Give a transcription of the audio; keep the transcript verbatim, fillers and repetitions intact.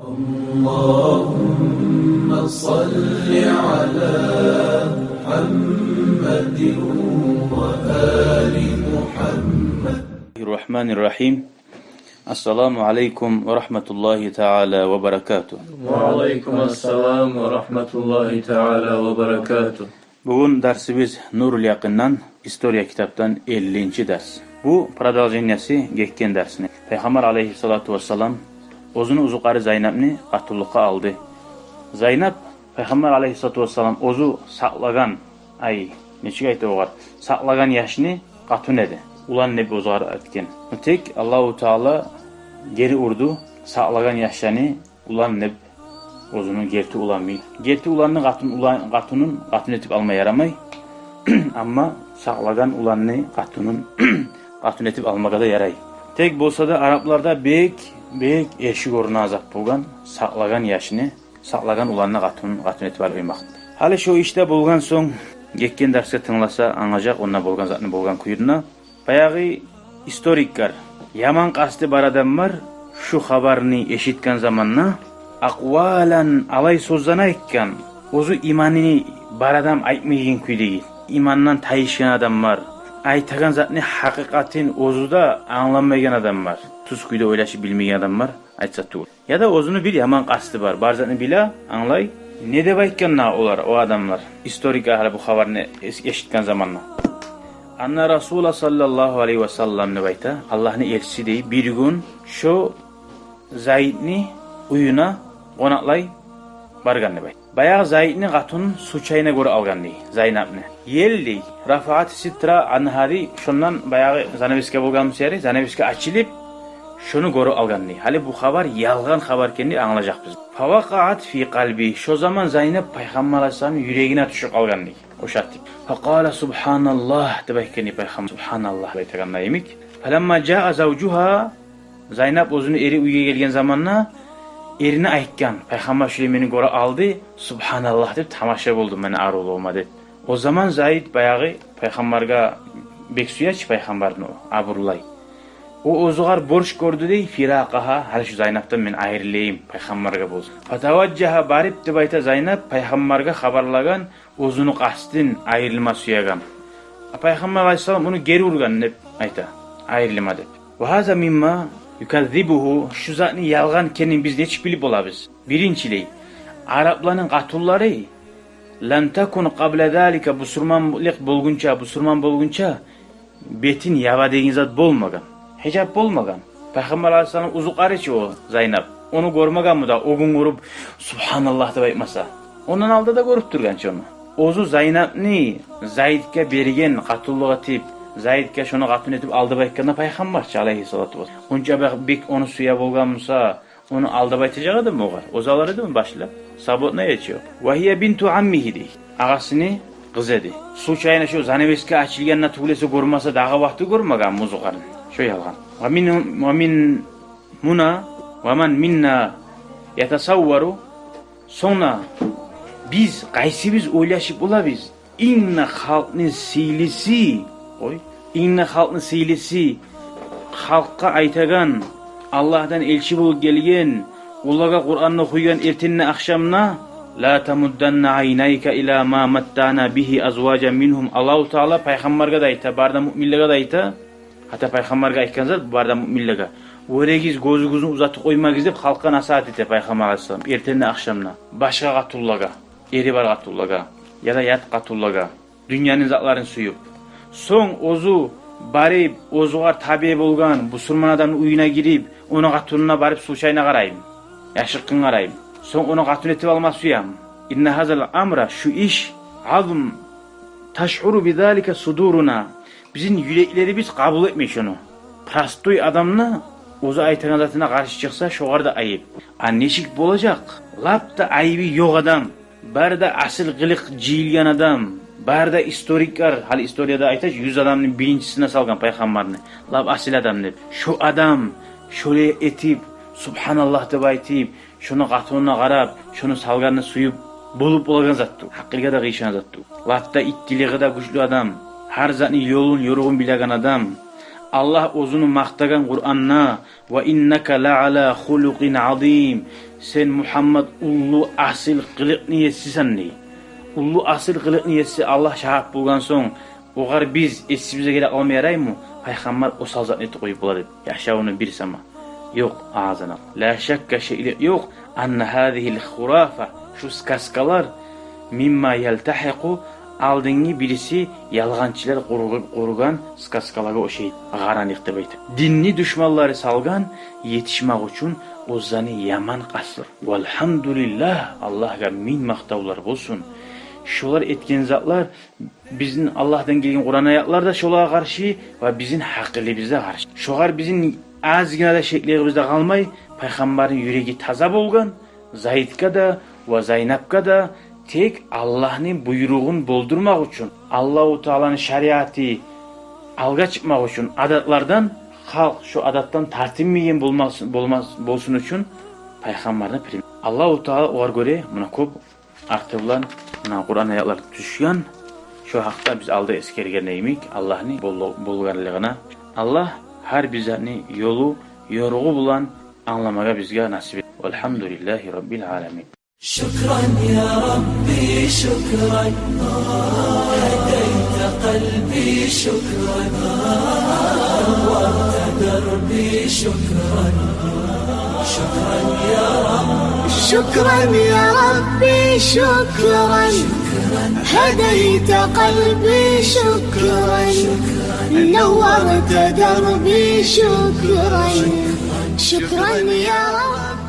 اللهم صل على محمد وآل محمد. الرحمن الرحيم. السلام عليكم ورحمة الله تعالى وبركاته. وعليكم السلام ورحمة الله تعالى وبركاته. Бугюн дарсыбыз Нурул Якъындан, история китапдан эллинчи дарс. Бу продолжениясы гетген дарсны. Пайхаммар алейгьиссалату вассалам оьзюню узукъары Зайнапны къатынлыкъгъа алды. Зайнап Пайхаммар алейгьиссалату вассалам оьзю сакълагъан, ай, нечик айта огъар, сакълагъан яшны къатын эди. Улан деп оьзюгъар этген. Тек Аллагьу Таала гери урду, сакълагъан яшланы улан деп, оьзюню герти уланмай. Герти уланны къатын, улан, къатынын къатын этип алма ярамай. Амма сакълагъан уланны къатынын къатын этип алмагъа да ярай. Тек болса да арапларда бек, бек эрши гёрюне зат болгъан сакълагъан яшны, сакълагъан уланны къатынын къатын этип алып къоймакъ. Гьали шо ишде болгъан сонг, гетген дарсгъа тынгласа англажакъ онда болгъан затны болгъан кюйюн. Баягъы историклер, яман къасты бар адамлар шу хабарны эшитген заманда акъвалан, алай сёзлени айтгъан, оьзю иманы бар адам айтмайгъан кюйдеги, имандан тайышгъан адамлар, айтагъан затны гьакъыкъатын оьзю де англамайгъан адамлар, тюз кюйде ойлашып билмейген адамлар айтса тюгюл. Яда оьзюню бир яман къасты бар, бар затны биле, англай. Не деп айтгъан да олар, о адамлар, историк агьлю бу хабарны эс-, эшитген заманда? Анна Расула саллаллагьу алайгьи ва саллам деп айта, Аллагьны элчиси дей, бир гюн шо Зайдны уьюне къонакълай баргъан деп айта. Баягъы Зайдны къатынын случайно гёрюп алгъан дей, Зайнапны. Ел дей, рафаат ситра ангьа дей, шондан баягъы занавеска болгъан буса ярай, занавеска ачылып, шону гёрюп алгъан дей. Гьали бу хабар ялгъан хабар экенни англажакъбыз. Фавакъаат фи къалби. Шо заман Зайнап Пайхаммар алайгьиссаламны юрегине тюшюп къалгъан дей. Ошатып. Факъала субгьаналлагь деп айтгъан дей Пайхаммар. Субгьаналлагь деп айтагъанда йимик. Фаламма жаа завжугьа. Зайнап оьзюню эри уьйге гелген заманда эрине айтгъан: «Пайхаммар шулай мени гёрюп алды, субгьаналлагь деп тамаша болдум мени арувлугъума», — деп. О заман Зайд баягъы Пайхаммаргъа бек сюе чи, Пайхаммарны абурлай. О оьзюгъар борч гёрдю дей, фиракъагьа, гьали шу Зайнапдан мен айрылайым, Пайхаммаргъа болсун. Фатаважжагьа, барып деп айта Зайнап, Пайхаммаргъа хабарлагъан оьзюню къастын, айрылма сюеген. А Пайхаммар алайгьиссалам ону гери ургъан деп айта, айрылма деп. Ва гьаза мимма юказзибугьу, шу затны ялгъан экенин биз нечик билип болабыз? Биринчилей, арапланы къатынлары, лам такун къабла залика, бусурманлыкъ болгъунча, бусурман болгъунча бетин яба деген зат болмагъан. Гьижап болмагъан. Пайхаммар алайгьиссалам узукъары чы о Зайнап. Ону гёрмегенми дагъы о гюн гёрюп, субгьаналлагь деп айтмаса? Ондан алда да гёрюп тургъан чы ону. Оьзю Зайнапны Зайдгъа берген, къатынлыкъ этип, Зайдгъа шону къатын этип ал деп айтгъанда Пайхаммар чы алайгьиссалату вассалам. Онча бек, бек ону сюе болгъан буса, ону алдап айтажакъ эдими огъар? Оьзю алар эдими башлап? Свободная чы о. Ва гьия бинту аммигьи дей. Агъасыны къызы эди. Случайно шо занавеска ачылгъанда тюгюл эсе гёрмесе, дагъы вакъти гёрмеген узукъарын. Шо ялгъан. Ва мин, ва мин муна, ва ман минна ятасаввару. Сонг да биз къайсыбыз ойлашып болабыз? Инг де халкъны сыйлысы, къой, инг де халкъны сыйлысы, халкъгъа айтагъан, Аллагьдан элчи болуп гелген, олагъа Къуранны охуйгъан эртен де, ахшам да: «Ла тамудданна айнайка ила ма маттана бигьи азважан мингьум». Аллагьу Таала Пайхаммаргъа да айта, бары да муъминлеге де айта. Гьатта Пайхаммаргъа айтгъан зат, бары да муъминлеге: «Оьрегиз гёзюгюзню узатып къоймагъыз», — деп халкъгъа насигьат эте Пайхаммар алайгьиссалам эртен де, ахшам да. Башгъа къатынлагъа, эри бар къатынлагъа, яда ят къатынлагъа, дюньяны затларын сююп. Сонг оьзю барып, оьзюгъар табиъ болгъан бусурман адамны уьюне гирип, ону къатынына барып случайно къарайым, яшыртгъын къарайым. Сонг ону къатын этип алма сюем. Инна гьазал амра, шу иш, азм ташъуру бизалика судуруна. Бизин юреклерибиз къабул этмей шону. Простой адам да оьзю айтагъан затына къаршы чыкъса, шогъар да айып. А нечик болажакъ? Лап да айыбы ёкъ адам, бары да асил къылыкъ жыйылгъан адам, бары да историклер, гьали историяда айта чы, юз адамны биринчисине салгъан Пайхаммарны, лап асил адам деп. Шо адам шолай этип, субгьаналлагь деп айтып, шону къатынына къарап, шону салгъанны сююп болуп болагъан зат тюгюл. Гьакъылгъа да къыйышгъан зат тюгюл. Лап да иттилиги де гючлю адам, гьар затны ёлун, ёругъун билеген адам, Аллагь оьзюн макътагъан Къуранда: «Ва иннака ла ала хулукъин азим». Сен, Мугьаммад, уллу асил къылыкъны есисен, дей. Уллу асил къылыкъны еси Аллагь шагьат болгъан сонг, огъар биз эсибизге геле къалма яраймы, пайхаммар осал затны этип къоюп бола деп, яшавуну бир сама? Ёкъ, агъазанакъ. Ла шакка, шеклик ёкъ, анна гьазигьил хурафа, шу сказкалар, мимма ялтагьикъу, алдынгы бириси ялгъанчылар къуру-, къургъан сказкалагъа ошай, къараныкъ деп айтып. Динни душманлары салгъан етишмакъ учун оьзлени яман къасыр. Валгьамдулиллагь, Аллагьгъа минг макътавлар болсун. Шолар этген затлар, бизин Аллагьдан гелген Къуран аятлар да шолагъа къаршы ва бизин гьакъылыбыз да къаршы. Шогъар бизин азгъына да шеклигибиз де къалмай, пайхаммарны юреги таза болгъан, Зайдгъа да ва Зайнапгъа да тек Аллагьны буйругъун болдурмакъ учун, Аллагьу Тааланы шариаты алгъа чыкъмакъ учун адатлардан, халкъ шо адатдан тартынмайгъан болмас-, болмас-, болсун учун пайхаммарны прим-, Аллагьу Таала огъар гёре муна кёп арты булан муна Къуран аятлар тюшген. Шо гьакъда биз алда эсгерген эдик Аллагьны бол-, болгъанлыгъына. Аллагь гьар бир затны ёлу, ёругъу булан англамагъа бизге насип этсин. Валгьамдулиллагьи раббил аламин. شكرا يا ربي، شكرا، هديت قلبي، شكرا، نورت دربي، شكرا، شكرا يا رب. شكرا يا ربي، شكرا، هديت قلبي، شكرا، نورت دربي، شكرا، شكرا يا رب.